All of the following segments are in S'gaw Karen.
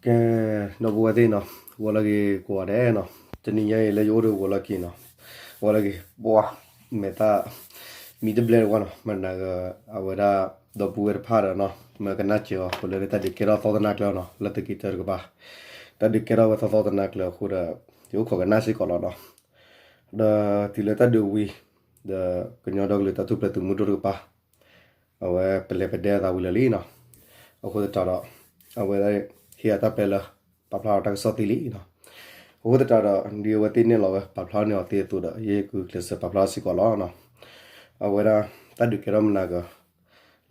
ကဲ, ဒီပုၢ်ဝဲၢ်သ့ၣ်နီၤ, ဂီၤလၢအဂ့ၤကိးဂၤဒဲးနီၤ, တနံၤညါအံၤလၢယအိၣ်ဒီးဂီၤလၢအဂ့ၤနီၤ, ဂီၤလၢအဂ့ၤ, ပှၤ, မဲာ်သၣ်, မံတဘျဲၣ်တဝါနီၤ, မနၤဂၤ, အဝဲဒၣ်, ဒီပုၢ်ဝဲၢ်တဖၣ်ဒီးနီၤ, မ့ၢ်ကနၣ်စၢၤအီၤ ပလၢတၢ်ဒုးကဲထီၣ်သီသနာ်ကျၢၤနီၤ, လၢသုးက့တၢတကပၤ, တၢ်ဒုးကဲထီၣ်ဝဲသီသီသနာ်ကျၢၤအဃိဒီး, ယအိၣ်ခိးကနၣ်စ့ၢ်ကီးလီၤနီၤ, ဒီးတုၤလၢတၢ်ဒုးဝံၤ, ဒီးကညီဒီကလုာ်တၢ်ထူၣ်ဖျဲးသုးမုၢ်ဒိၣ်တကပၤ အဝဲပလဲၤပဒဲအသးဝံၤလၢာ်လံနီၤ, အဃိသတးဒီး, အဝဲ, ဟ့ၣ်အတၢ်ပျဲလၢ, ပာ်ဖျါထီၣ်တၢ်ကစီၣ်သ့လံနီၤ, အဃိသတးဒီး ဒ်အဝဲသ့ၣ်နဲၣ်လီၤဝဲ ပာ်ဖျါန့ၢ်အီၤသ့အသိးဒီး ယကကျဲးစၢးပာ်ဖျါစ့ၢ်ကီးလီၤနီၤ, အဝဲဒၣ်, တၢ်ဒုးကဲထီၣ်မနၤဂၤ,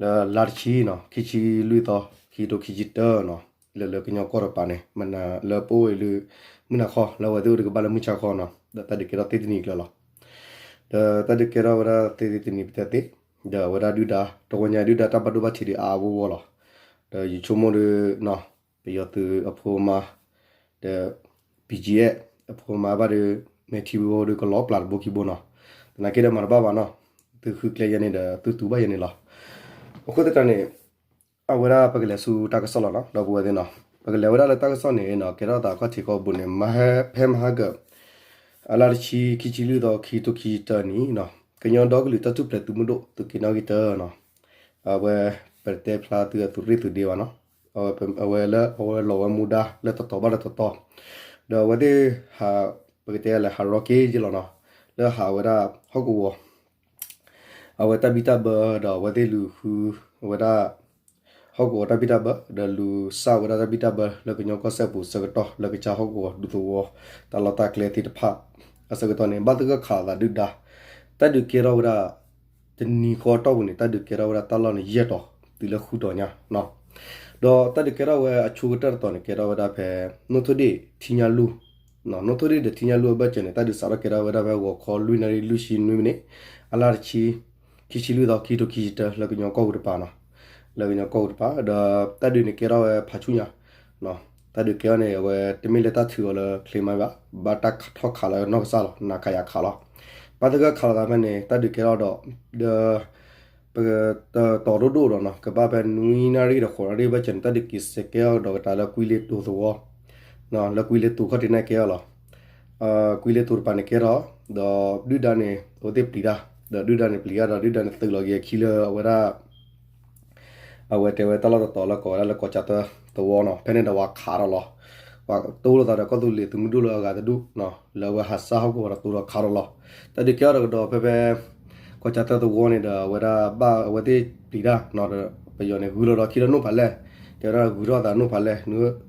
လၢလါတဆံနီၤ ခံဆံလွံၢ်သီ ခံကထိခံဆံတၢနီၤ, လၢလၢကညီကီၢ်တကပၤန့ၣ် မနၤလၢပအိၣ်အံၤလၢ, မုၢ်နၤခီ လၢအဝဲသ့ၣ်အိၣ်တကဘၣ်လၢမုၢ်ဆါခီနီၤ ဒီးတၢ်ဒုးကဲထီၣ်သ့တနံၤကျၢၤလီၤ ဒီးတၢ်ဒုးကဲထီၣ်ဝဲဒၣ်သ့သ့တနံၤပတဲသ့, ဒီးအဝဲဒၣ်ဒုၣ်ဒါ တဝီညါဒုၣ်ဒါတၢ်ဘၣ်ဒိဘၣ်ထံးဒံးအါအါဂီၢ်ဂီၢ်လီၤ, ဒီးယဆိကမိၣ်ဒီး, ပယီၤသုးအဖိအမါ, ဒီး, BGF, အဖိအမါဘၣ်ဒီး, မဲာ်ထံဖိဒီးကလီၤပျၢ်တဘိခံဘိနီၤ, သနာ်က့ဒီးမၤတဘၣ်ဘၣ်နီၤ, သုဃုကျဲယဲန့ၣ်ဒီး သုတူၢ်ဘၣ်ယဲန့ၣ်လီၤ, အဃိသတးန့ၣ် အဝဲဒၣ်ပကလဲၤဆူတၢ်ကစီၣ်လီၤနီၤ ဒီပုၢ်ဝဲၢ်သ့ၣ်နီၤ, ပကလဲၤဝဲဒၣ်လၢတၢ်ကစီၣ်န့ၣ်နီၤ ကဲထီၣ်သးခီၣ်ထံးခီၣ်ဘိန့ၣ် မဟဲဖဲမဟါကၢၣ်, အလါတဆံ ခံဆံလွံၢ်သီ ခံကထိခံဆံတၢနံၣ်နီၤ ကညီဒီကလုာ်တၢ်ထူၣ်ဖျဲးသုးမုၢ်ဒိၣ် သုးက့နီၣ်ဂံၢ်တၢနီၤ, အဝဲ, ပတဲဖျါသုအသုးရ့ၣ်သုးဒ့ဘၣ်နီၤ, အဝဲလၢအဝဲလီၤဝဲမူဒါလၢတတီၤဘၣ်လၢတတီၤ, ဒီးအဝဲသ့ၣ်ဟး, ပကတဲလဲၤဟးရီက့ယဲလီၤနီၤ, လၢဟးဝဲဒၣ်ဟီၣ်ကဝီၤ အဝဲတၢ်ဘံၣ်တၢ်ဘၢဒီးအဝဲသ့ၣ်လူၤဃုဝဲဒၣ် ဟီၣ်ကဝီၤတၢ်ဘံၣ်တၢ်ဘၢ ဒီးလူၤစၢ်ဝဲဒၣ်တၢ်ဘံၣ်တၢ်ဘၢလၢကညီကီၢ်စဲၣ်ပူၤအဆၢကတီၢ် လၢကစၢ်ဟီၣ်ကဝီၤဒူသဝီ တၢ်လီၢ်တၢ်ကျဲသ့ၣ်တဖၣ် အဆၢကတီၢ်န့ၣ် ဘၣ်သဂၢၢ်ခးလိာ်သးဒုၣ်ဒါ တၢ်ဒုးကဲထီၣ်ဝဲဒၣ် တနံၤဃီအတီၢ်ပူၤန့ၣ် တၢ်ဒုးကဲထီၣ်ဝဲဒၣ်တၢ်လီၢ်န့ၣ်ယဲၢ်တီၤ တုၤလၢဃုတီၤညါ ဒီးတၢ်ဒုးကဲထီၣ်ဝဲအဆိကတၢၢ်တတီၤန့၁ၣ် ကဲထီၣ်ဝဲဒၣ်ဖဲ နိၣ်ထိၣ်ဒ့ၣ်ထံညါလူၢ် နိၣ်ထိၣ်ဒ့ၣ်ဒီးထံညါလူၢ်အဘၢၣ်စၢၤန့ၣ် တၢ်ဒုးစးထီၣ်ကဲထီၣ်ဝဲဒၣ်ဖဲဂီၤခီလွံၢ်နၣ်ရံၣ်လွံၢ်ဆံနွံမံးနံး အလါတဆံ ခံဆံလွံၢ်သီ ခံကထိခံဆံတၢ လၢကညီကီၢ်ပူၤတပၤနီၤ လၢကညီကီၢ်ပူၤတပၤ ဒီးတၢ်ဒုးန့ၣ်ကဲထီၣ်ဝဲဖးဆူညါ တၢ်ဒုးကဲထီၣ်န့ၣ် အဝဲတမ့ၢ်လၢတၢ်ထုးအီၤလၢချ့မးဘၣ် ဘၣ်တၢ်ထီၣ်ခးလၢနီၢ်ကစၢ်လီၤ နၤခးယၤခးလီၤ ဘၣ်သဂၢၢ်ခးလိာ်သးဖဲန့ၣ် တၢ်ဒုးကဲထီၣ်ဒီး ဒီး ပကတီၤဒိၣ်ဒိၣ်ဒီးနီၤ ကဘၣ်ဖဲနွံနၣ်ရံၣ်ဒီးဃိးနၣ်ရံၣ်ဘၢၣ်စၢၤန့ၣ် တၢ်ဒုးက့ၤစဲးကဲထီၣ်ဒီးကတၢၢ်လၢကွံလ့တိၤသဝီ လၢကွံလ့တိၤခီၣ်ထံးန့ၣ်ကဲထီၣ်လီၤ ကွံလ့တိၤတပၤန့ၣ်ကဲထီၣ် ဒီးဒုၣ်ဒါန့ၣ် အဝဲသ့ၣ်ပျံၤတၢ် ဒီးဒုၣ်ဒါန့ၣ်ပျံၤတၢ်ဒီးဒုၣ်ဒါန့ၣ်သုးလီၤက့ၤအခံလၢအဝဲဒၣ် အဝဲတဲဝဲတၢ်လီၢ်တတီၤလၢကိးဝဲဒၣ်လၢကီၢ်ကၠၢ်သၢသဝီနီၤ ဖဲန့ၣ်ဒီးဝၤခးထီၣ်လီၤ ပှၤတိလိာ်သးဒီးကီၢ်သူလ့ၤသုးမုၢ်ဒိၣ်လၢအဂၤတဒူၣ် လၢအဝဲဟးစၢ်ဟီၣ်ကဝီၤဒီးတိဒီးခးထီၣ်လီၤ တၢ်ဒုးကဲထီၣ်ဒီးကဒီးဖဲဖဲ ကီၢ်ကၠၢ်သၢသဝီန့ၣ်ဒီး အဝဲဒၣ်ဘၣ်အဝဲသ့ၣ်ပျံၤတၢ် ပယီၤန့ၣ် ဂုၤထီၣ်ဒီးခံလၢနိၣ်ဖးလဲၢ် တဲဝဲဒၣ်ဂုၤထီၣ်သးနိၣ်ဖးလဲၢ် နဂုၤ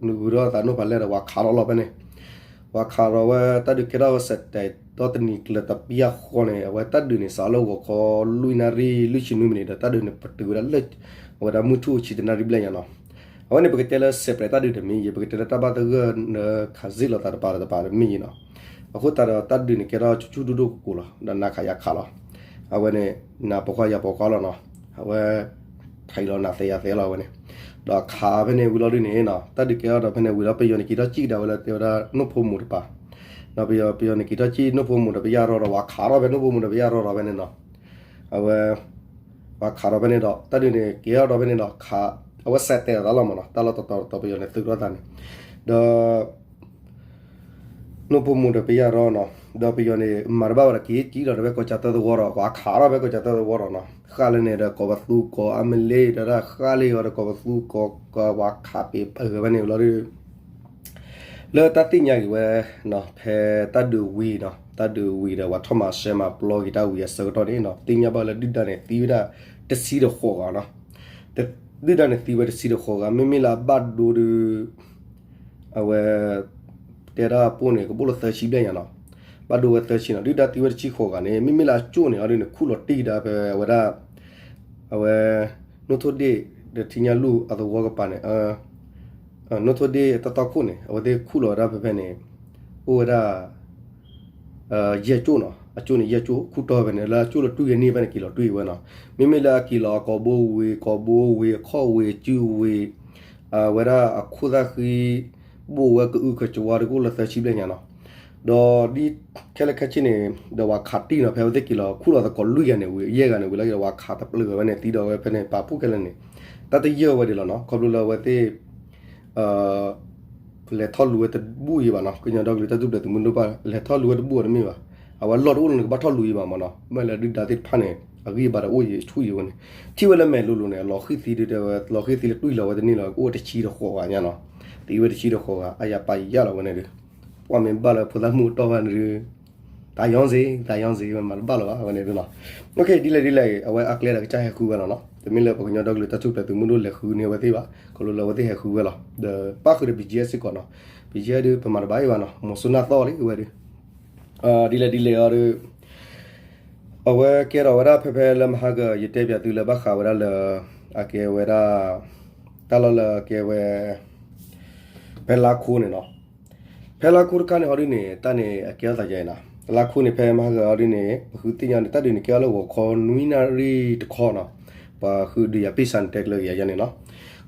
ထီၣ်သးနိၣ်ဖးလဲၢ်ဒီးဝၤခးထီၣ်လီၤဖဲန့ၣ် ဝၤခးထီၣ်ဝဲတၢ်ဒုးကဲထီၣ်ဝဲစဲးတဲာ်ဒီတနံၤကျၢၤတပျၢ်ဃီန့ၣ် အဝဲတၢ်ဒုးန့ၣ်စးလၢဂီၤခီလွံၢ်နၣ်ရံၣ်လွံၢ်ဆံနွံမံးနံးဒီး တၢ်ဒုးန့ၣ်ပတုာ်ဝဲဒၣ်လၢ အဝဲဒၣ်မုၢ်ထူၣ်ဆံတနၣ်ရံၣ်ဘျဲၣ်ညါနီၤ အဝဲန့ၣ်ပကတဲလၢစဲးပြဲးတၢ်ဒုးတမ့ၢ်ယံၤ ပကတဲလၢတၢ်ဘၣ်သဂၢၢ်နၢခးစ့ၣ်လိာ်သးတပၤတပၤတမ့ၢ်ယံၤနီၤ အဃိသတးဒီးတၢ်ဒုးန့ၣ်ကဲထီၣ်ဆူၣ်ဆူၣ်ဒိၣ်ဒိၣ်ကိးကိးလီၤ ဒီးနၤခးယၤခးလီၤ အဝဲန့ၣ် နၤပိာ်ခွါယၤပိာ်ခွါလီၤနီၤ အဝဲ ထံၣ်လီၤနၤသဲယၤသဲလီၤအဝဲန့ၣ် ဒီးခးဖဲန့ၣ်ဝံၤလီၤဒုးန့ၣ်နီၤ တၢ်ဒုးကဲထီၣ်ဒီးဖဲန့ၣ်ဝံၤလီၤ ပယီၤန့ၣ်က့ၤထီၣ်စံၣ်ကဒါဝဲလၢတဲဝဲဒၣ်နိၣ်ဖိမူးတပၤ ဒီးပယီၤပယီၤန့ၣ်က့ၤထီၣ်စံၣ်နိၣ်ဖိမူးဒီးပယၢ်ရီဒီးဝၤခးထီၣ်ဖဲနိၣ်ဖိမူးဒီးပယၢ်ရီဒီးဖဲန့ၣ်နီၤ အဝဲ ပှၤခးထီၣ်ဖဲန့ၣ်ဒီး တၢ်ဒုးန့ၣ် ကဲထီၣ်ဒီးဖဲန့ၣ်ဒီး ခး အဝဲစဲးတဲာ်အသးလီၤမးနီၤ တၢ်လီၢ်တတီၤတတီၤပယီၤန့ၣ်သုးထီၣ်သးန့ၣ် ဒီး နိၣ်ဖိမူးဒီးပယၢ်ရီနီၤ ဒီးပယီၤန့ၣ် မၤတဘၣ်ဝဲဒီးက့ၤကံလီၤဒီးဖဲကီၢ်ကၠၢ်သၢသဝီဒီး ပှၤခးထီၣ်ဖဲကီၢ်ကၠၢ်သၢသဝီဒီးနီၤ ဃၣ်လၢန့ၣ်ဒီးကီၢ်ပသူကီၢ်အါမ့ၢ်လ့ဒီး ဃၣ်လၢယီၤဒီးကီၢ်ပသူကီၢ် ပှၤခးပ့ၤပဂဲၤဖဲန့ၣ်လီၤ လၢတၢ်သ့ၣ်ညါက့ၤဝဲ ဖဲတၢ်ဒုးဝံၤနီၤ တၢ်ဒုးဝံၤဒီးပှၤထီၣ်မၤစဲမၤပျီက့ၤတၢ်ဝံၤအဆၢကတီၢ်န့ၣ်နီၤ သ့ၣ်ညါဘၣ်လၢဒုၣ်ဒါန့ၣ် သံဝဲဒၣ်တဆံဒီးဃိးဂၤနီၤ ဒုၣ်ဒါန့ၣ်သံဝဲတဆံဒီးဃိးဂၤ မ့မ့ၢ်လၢအဘၣ်ဒိဒီး အဝဲ တဲဒၣ်ပိၢ်န့ၣ် ကဘၣ်လၢသၢဆံဘျဲၣ်ညါနီၤ ဘၣ်ဒိဝဲသၢဆံနီၤ ဒုၣ်ဒါသံဝဲတဆံဃိးဂၤန့ၣ် မ့မ့ၢ်လၢအကၠိၣ်န့ၣ် အီၤဒ်န့ၣ် ခူၣ်လီၤတံၢ်ကဒါဖဲအဝဲဒၣ် အဝဲ နိၣ်ထိၣ်ဒ့ၣ် ဒီးထံညါလူၢ်အသဝီကပၤန့ၣ် နိၣ်ထိၣ်ဒ့ၣ်တၢ်တီခိၣ်န့ၣ် အဝဲသ့ၣ်ခူၣ်လီၤဝဲဒၣ်ဖဲဖဲန့ၣ် အိၣ်ဝဲဒၣ် ယဲၢ်ကၠိၣ်နီၤ အကၠိၣ်န့ၣ် ယဲၢ်ကၠိၣ် ခူၣ်တီၢ်ဖဲန့ၣ် လၢအကၠိၣ်လၢတွံၢ်ဂဲၤန့ၢ်ဖဲန့ၣ် က့ၤလီၤတွံၢ်ဝဲနီၤ မ့မ့ၢ်လၢအက့ၤလီၤအကိာ်ဘိဝ့ၤ ကိာ်ဘိဝ့ၤ အခီၣ်ဝ့ၤ အစုဝ့ၤ အဝဲဒၣ်အခိၣ်သၣ်ဃံ ဘိၣ်ဝဲကအုကစဝါတကအိၣ်လၢသၢဆံဘျဲၣ်ညါနီၤ ဒီးဒ်ခဲလၢာ်ခဲဆ့န့ၣ် ဒီးပှၤခးတံၢ်နီၤ ဖဲအဝဲသ့ၣ်က့ၤလီၤခူၣ်လီၤသကိးလွံၢ်ဂၤန့ၣ်ဝံၤ ယဲၢ်ဂၤန့ၣ်ဝံၤလီၤက့ၤဒီး ပှၤခးတပျုာ်ဝဲဖဲန့ၣ် သံဒီးဝဲဖဲန့ၣ် ပာ်ဖှိၣ်ခဲလၢာ်န့ၣ် တၢ်တယၢၢ်ဝဲဒၣ်လီၤနီၤ ခီဖျိလၢအဝဲသ့ၣ် အ လဲၤထီၣ်လူၤဝဲတဘူၣ်အံၤဘၣ်နီၤ, ကညီဒီကလုာ်တၢ်ထူၣ်ဖျဲးသုးမုၢ်ဒိၣ်ဘၣ် လဲၤထီၣ်လူၤဝဲတဘူၣ်အံၤတမ့ၢ်ဘၣ်, အဝဲလီၢ်တအိၣ်လၢနကဘၣ်ထီၣ်လူၤအံၤဘၣ်မနီၤ, မ့ၢ်လၢဒုၣ်ဒါသ့ၣ်တဖၣ်န့ၣ် အဂံၢ်အဘါတအိၣ်အံၤဆူၣ်အံၤဝဲန့ၣ်, ထံၣ်ဝဲလၢမဲာ်လိၤလိၤန့ၣ် အလီၤဃံၢ်သံဒုးတဲဝဲ လီၤဃံၢ်သံလၢတွံၢ်လီၤဝဲတန့ၢ်လီၤ အိၣ်တဆံတဃိးဂၤညါနီၤ, သံဝဲတဆံတဃိးဂၤ အယၤပာ်ယၤလီၤဝဲန့ၣ်ဒုး, ပှၢ်မ့ၢ်ဘၣ်လၢဖိသၣ်မုၣ်အတီၢ်ဘၣ်န့ၣ်ဒုး တၢ်ယီၤစ့ တၢ်ယီၤစ့ ဝဲမၤတဘၣ်လၢၤဘၣ် အဝဲန့ၣ်ဒုးနီၤ, ဒ်လဲၣ်ဒ်လဲၣ်ဂ့ၤ အဝဲအကျဲဒီးကစၢ်ဟဲဃုဝဲလီၤနီၤ, တမ့ၢ်လၢပှၤကညီဒီကလုာ်တၢ်ထူၣ်ဖျဲးသုးမုၢ်ဒိၣ်လဲၤဃုန့ၢ်အဝဲသ့ၣ်ဘၣ်, ခီဖျိလၢအဝဲသ့ၣ်ဟဲဃုဝဲလီၤ, ဒီးပၣ်ဃုာ်ဒီး ဘံၣ်ကၠံ စ့ၢ်ကီးနီၤ, ဘံၣ်ကၠံ ဒုး ပမၤတဘၣ်အံၤဘၣ်နီၤ, မီၤစိနၢ်သီၣ်လံဝဲဒုး, ဒ်လဲၣ်ဒ်လဲၣ်အီၤဒုး အဝဲကဲထီၣ်ဝဲဒၣ်ဖဲဖဲလၢမဟါက ယတဲပၠးသုလၢဘၣ်ဃးဝဲဒၣ်လၢ အကဲဝဲဒၣ် တၢ်လီၢ်လၢအကဲဝဲ ဖဲလါခိၣ်န့ၣ်နီၤ, ဖဲလါခိၣ်တခါန့ၣ်ဟီဒုန့ၣ် တၢ်န့ၣ်အကဲထီၣ်သးယါအံၤနီၤ, လါခိၣ်န့ၣ် ဖဲမဟါကဟီဒုန့ၣ် ပဃုသ့ၣ်ညါန့ၣ် တၢ်ဒုးန့ၣ်ကဲထီၣ်လၢဂီၤခီနွံနၣ်ရံၣ်တခီနီၤ, ပှၤဃုဒုးယၤပ့ၢ်စးန့ၣ် တဲကျၢၤက့ၤယၤန့ၣ်နီၤ,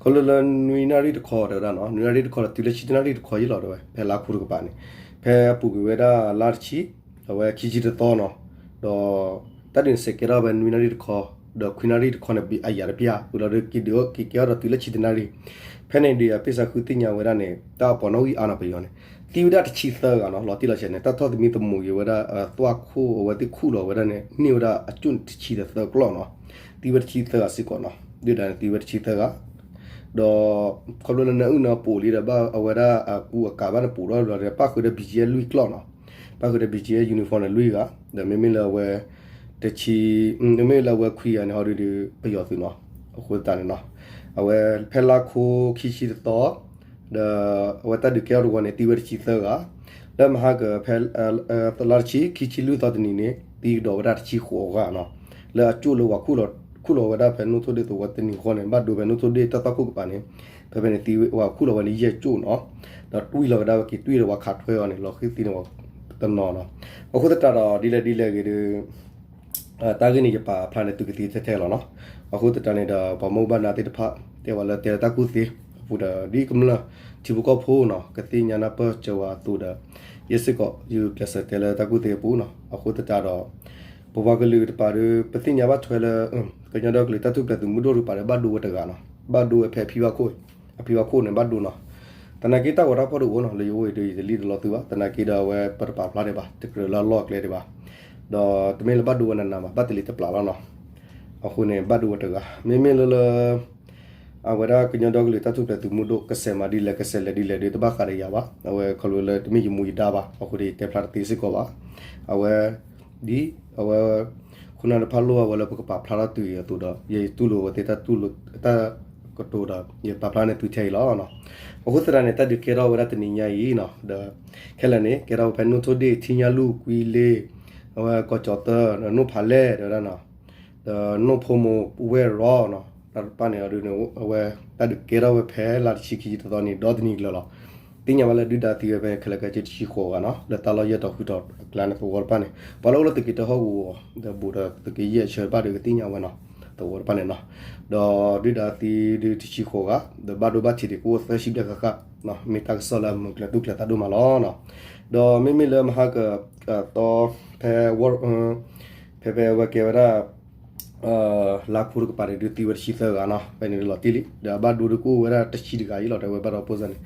ခီဖျိလၢနွံနၣ်ရံၣ်တခီတဲဝဲဒၣ်နီၤ, နွံနၣ်ရံၣ်တခီဒီးတုၤလၢဆံတၢနၣ်ရံၣ်တခီယံလီၤတဲဝဲ ဖဲလါခိၣ်တကပၤန့ၣ်, ဖဲအပူၤကွံာ်ဝဲဒၣ်လါတဆံ အဝဲခံဆံတသီနီၤ, ဒီးတၢ်ဒုးန့ၣ်စဲးကဲထီၣ်ဖဲနွံနၣ်ရံၣ်တခီ, ဒီးခွံနၣ်ရံၣ်တခီန့ၣ် အယၤတပျၢ် ဝံၤလီၤဒုးက့ၤဒုးက့ၤကဲထီၣ်ဒီးတုၤလၢဆံတၢနၣ်ရံၣ်, ဖဲန့ၣ်ဒုးယၤပ့ၢ်စးဃုသ့ၣ်ညါဝဲဒၣ်န့ၣ် တၢ်အပှၤနီၣ်ဂံၢ်အါနီၤပယီၤန့ၣ်, သံဝဲဒၣ်တဆံသၢဂၤနီၤ, လီၤတံၢ်လီၤဆဲးန့ၣ် တၢ်ထီၣ်သမံသမိးက့ၤဝဲဒၣ် သွၣ်ခိၣ်အဝဲသ့ၣ်ခူၣ်လီၤဝဲဒၣ်န့ၣ် န့ၢ်ဝဲဒၣ်အကၠိၣ်န့ၣ်တဆံဒီးသၢကျီၢ်နီၤ, သံဝဲတဆံသၢဂၤစ့ၢ်ကီးနီၤ, ဒုၣ်ဒါန့ၣ်သံဝဲတဆံသၢဂၤ ဒီး ခီဖျိလၢနအုၣ်နအပူၤလံဒီးဘၣ်အဝဲဒၣ်အကူအကၤဘၣ်န့ၣ် ပိာ်ထီၣ်ဒီး ပၣ်ဃုာ်ဒီး ဘံၣ်ကၠံ လွံၢ်ကျီၢ်နီၤ, ပၣ်ဃုာ်ဒီး ဘံၣ်ကၠံ uniform န့ၣ်လွံၢ်ဂၤ, ဒီးမ့မ့ၢ်လၢအဝဲ တဆံ မ့မ့ၢ်လၢအဝဲခွံဂၤန့ၣ်ဟီဒုးဒုး ပယီၤသုးနီၤ, အဃိသတးန့ၣ်နီၤ, အဝဲဖဲလါခိၣ်ခံဆံတသီ ဒီးအဝဲတၢ်ဒုးကဲထီၣ်တဝီန့ၣ် သံဝဲတဆံသၢဂၤ, လၢမဟါကဖဲ လါတဆံခံဆံလွံၢ်သီတနံၤန့ၣ် သံကဒီးဝဲဒၣ်တဆံဃိးဂၤနီၤ, လၢအကၠိၣ်လၢပှၤခူၣ်လီၤ ခူၣ်လီၤဝဲဒၣ်ဖဲနိၣ်ထိၣ်ဒ့ၣ်သဝီတနံၤဃီန့ၣ် ဘၣ်ဒိဖဲနိၣ်ထိၣ်ဒ့ၣ်တၢ်သွၣ်ခိၣ်ကပၤန့ၣ်, ဖဲဖဲန့ၣ်သံဝဲပှၤခူၣ်လီၤဝဲန့ၣ်ယဲၢ်ကၠိၣ်နီၤ, ဒီးတွံၢ်လီၤဝဲဒၣ်ဝဲက့ၤတွံၢ်ဒီးပှၤခးထွဲအီၤန့ၣ် လီၤဃံၢ်သံန့ၣ်ဝဲတနီၤနီၤ, အဃိသတးဒီးဒ်လဲၣ်ဒ်လဲၣ်ဂ့ၤဒီး တၢ်ဂ့ၢ်န့ၣ် ယပာ်ဖျါန့ၣ်သုကသ့ထဲထဲလီၤနီၤ, အဃိသတးန့ၣ်ဒီး ပှၤမ့ၢ်ဘၣ်နၤသ့ၣ်တဖၣ် တဲဝဲလၢတဲလၢတၢ်ကူၣ်သ့အပူၤဒီး ဒ်ကမျၢၢ်ထံဖိကီၢ်ဖိနီၤ ကသ့ၣ်ညါနၢ်ပၢၢ်စၢၤဝဲအသိးဒီး ယဲစ့ၢ်ကီး ယကျဲးစၢးတဲလၢတၢ်ကူၣ်သ့အပူၤနီၤ, အဃိသတးဒီး ပပှၤကလုာ်တပၤဒီး ပသ့ၣ်ညါဘၣ်ထွဲလၢ ကညီဒီကလုာ်တၢ်ထူၣ်ဖျဲးသုးမုၢ်ဒိၣ်တကပၤဒီး ဘၣ်ဒိဝဲတဂၤနီၤ, ဘၣ်ဒိဝဲဖဲအဖံဘၣ်ခိၣ်, အဖံဘၣ်ခိၣ်န့ၣ် ဘၣ်ဒိနီၤ, သနာ်က့တၢ်ဂီၤတၢ်ဖီၣ်တအိၣ်နီၤ လၢယအိၣ်အံၤဒီး ယတလံၣ်တလီသုဘၣ်, သနာ်က့ဒီးအဝဲပတပာ်ဖျါဒံးဘၣ် တကြၢးလၢအလီၢ်အကျဲဒံးဘၣ်, ဒီးတမ့ၢ်လၢဘၣ်ဒိဝဲနးနးဘၣ် ဘၣ်တလံၤတပျၢ်လီၤနီၤ, အဃိန့ၣ် ဘၣ်ဒိဝဲတဂၤ မ့မ့ၢ်လၢလၢ အဝဲဒၣ်ကညီဒီကလုာ်တၢ်ထူၣ်ဖျဲးသုးမုၢ်ဒိၣ် ကစဲးမၤဒ်လဲၣ် ကစဲးလဲၤဒ်လဲၣ်ဒီး တဘၣ်ဃးဒီးယၤဘၣ်, အဝဲခီဖျိလၢတမ့ၢ်ယမူယဒါဘၣ်, အဃိဒီးယတဲဖျါတသ့စ့ၢ်ကီးဘၣ်, အဝဲ ဒ်အဝဲ ခိၣ်နၢ်တဖၣ်လိၣ်ဘၣ်ဝဲလၢပကပာ်ဖျါထီၣ်သုအံၤအသိးဒီး ယတူၢ်လိာ်ဝဲသ့ၣ်တၢ်တူၢ်လိာ်တၢ်ကတိၤဒီး ယပာ်ဖျါန့ၢ်သုထဲအံၤလီၤ. အဃိသတးန့ၣ် တၢ်ဒုးကဲထီၣ်ဝဲဒၣ်တနံၤညါအံၤနီၤ, ဒီးခဲလၢာ်န့ၣ် ကဲထီၣ်ဝဲဖဲနိၣ်ထိၣ်ဒ့ၣ် ထံညါလူၢ်ကွံလ့ၣ် အဝဲကီၢ်ကၠီၣ်သၢ ဒီးနိၣ်ဖးလဲၢ် တဲဝဲဒၣ်နီၤ, ဒီးနိၣ်ဖိမိၢ်ဝဲၢ်ရီနီၤ, တၢ်တဖၣ်န့ၣ်အဒုန့ၣ် အဝဲတၢ်ဒုးကဲထီၣ်ဝဲဖဲလါတဆံခံဆံတသီန့ၣ် ဒီတနံၤကျၢၤလီၤ. သ့ၣ်ညါဘၣ်လၢဒုၣ်ဒါသံဝဲဖဲခဲလၢာ်ခဲဆ့တဆံဃိးဂၤနီၤ, လၢတၢ်လီၢ်ယဲၢ်တီၤဃုတီၤအကျါန့ၣ်သဝီတဖၣ်န့ၣ် ပှၤလၢအိၣ်လၢသုးက့တၢဟီၣ်ကဝီၤ ဒီးဘူးဒီးသုးက့ယဲၢ်အဆၢတဖၣ်ဒီးကသ့ၣ်ညါဝဲနီၤ, သဝီတဖၣ်န့ၣ်နီၤ, ဒီးဒုၣ်ဒါသံဒုးတဆံဃိးဂၤ ဒီးဘၣ်ဒိဘၣ်ထံးဒံးကအိၣ်သၢဆံဘျဲၣ်ဃၣ်ဃၣ်, မ့ၢ်တၢ်ကစီၣ်လၢအမုာ်ကျဲၤသူၣ်ကျဲၤသးဒိၣ်မးလီၤနီၤ. ဒီးမ့မ့ၢ်လၢမဟါက သီ ဖဲ ဖဲဖဲအဝဲကဲဝဲဒၣ် လါခိၣ်တကပၤန့ၣ် ဒုးသံဝဲတဆံသၢဂၤနီၤ, ဖဲန့ၣ်လီၤတံၢ်လံ, ဒီးအဘၣ်ဒိဒုးကအိၣ်ဝဲဒၣ်တဆံတဂၤအံၤလီၤ, တဲဝဲဘၣ်ဒီးဖိစၢ်န့ၣ်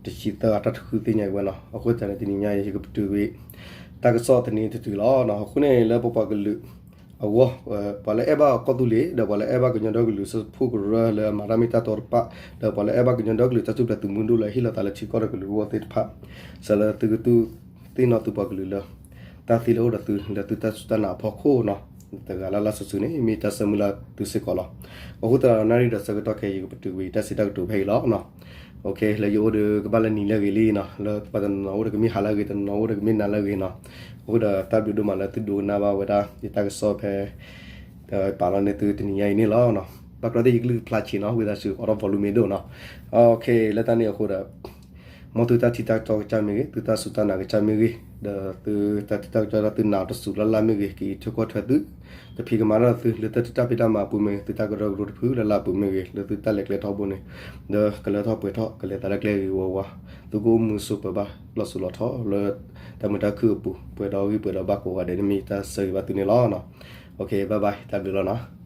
တဆံသၢဂၤတၢ်တဃုသ့ၣ်ညါအံၤဝဲနီၤ. အဃိသတးန့ၣ် တနံၤညါအံၤ ယကပတုာ်ကွံာ် တၢ်ကစီၣ်တနံၤတတုၤလီၤ. အဃိန့ၣ်လၢပပှၤကလုာ် အဂီၢ် ပှၤလၢအဲၣ်ဘၣ်ကီၢ်သူလ့ၤ ဒီးပှၤလၢအဲၣ်ဘၣ်ကညီဒီကလုာ်စၢဖှိၣ်ကရၢလၢအမၤတၢ်မ့ၢ်တၢ်တီတဖၣ် ဒီးပှၤလၢအဲၣ်ဘၣ်ကညီဒီကလုာ်တၢ်ထူၣ်ဖျဲးသုးမုၢ်ဒိၣ်လၢဟ့ၣ်လီၤသးလၢထံကီၢ်ဒီးကလုာ်အဂီၢ်သ့ၣ်တဖၣ် စးလၢသုကတူၢ်သ့ၣ်နီၣ်သုပှၤကလုာ်လၢ တၢ်သ့လၢအိၣ်ဒီးသုလၢသုတၢ်စူၢ်တၢ်နာ်အဖီခိၣ်နီၤ, တဂၤလၢ်လၢ်ဆူၣ်ဆူၣ်န့ၣ် မ့ၢ်တၢ်ဆၢမုၢ်လၢ်သုစ့ၢ်ကီးလီၤ. အဃိသတးဒီးနၣ်ရံၣ်ဒီးဆၢကတီၢ်ခဲအံၤ ယကပတုာ်ကွံာ်တၢ်စံးတၢ်ကတိၤဖဲအံၤလီၤ. လၢယအိၣ်ဒီးကဘၣ်လၢနံၤလၢအဂ့ၤလံနီၤ, လၢပှၤတနီၤနီၤအိၣ်ဒီးကမ့ၢ်ဟါလၢအဂ့ၤ, တနီၤနီၤအိၣ်ဒီးကမ့ၢ်နၤလၢအဂ့ၤနီၤ. အဃိဒီးတၢ်ဘျုးဒိၣ်မးလၢသုဒိကနၣ်ဘၣ်ဝဲဒၣ် ယတၢ်ကစီၣ်ဖဲ ပာ်လီၤန့ၢ်သုတနံၤညါအံၤန့ၣ်လီၤ. ဘၣ်ကြၢးသ့ၣ်ယကလုၢ်ကဖျါဆံးနီၤ, ဝံသးစူၤအိးထီၣ် volume မ့ၢ်ဒိၣ်နီၤ. လၢတၢ်န့ၣ်အဃိဒီး မ်သုတၢ်ထံၣ်တၢ်ကစီၣ်ကစၢ်မ့ၢ်ဂ့ၤ, သုတၢ်စူၢ်တၢ်နာ်ကစၢ်မ့ၢ်ဂ့ၤ, ဒီးသုတၢ်ထံၣ်တၢ်ကစီၣ်ဒီးသုနာ်တစူၢ်လၢ်လၢ်မ့ၢ်ဂ့ၤ, ကအံးထွဲကွၢ်ထွဲသု, ကဖံးကမၤဒီးသု လၢတၢ်တၢ်ဖံးတၢ်မၤအပူၤမ့ၢ်ဂ့ၤ, သုတၢ်ကရၢကရိတဖုလၢ်လၢ်အပူၤမ့ၢ်ဂ့ၤ, လၢသုတၢ်လဲၤကျဲထီဘိန့ၣ် ဒီးကလၢထီၣ်ပှဲၤထီၣ် ကလဲၤသးလၢကျဲဂ့ၤဂ့ၤဝါဝါ, သုကအိၣ်မူဆိးပၢၤဘၣ် လီၤစိၤလီၤထီလၢ တၢ်မုာ်တၢ်ခုၣ်အပူၤ ပှဲၤဒီးဂံၢ်ပှဲၤဒီးဘၣ်ကိးဂၤဒဲးန့ၣ်မ့ၢ်တၢ်ဆၢဂ့ၤဘၣ်သုန့ၣ်လီၤ. Bye bye တၢ်ဘျုးလီၤနီၤ.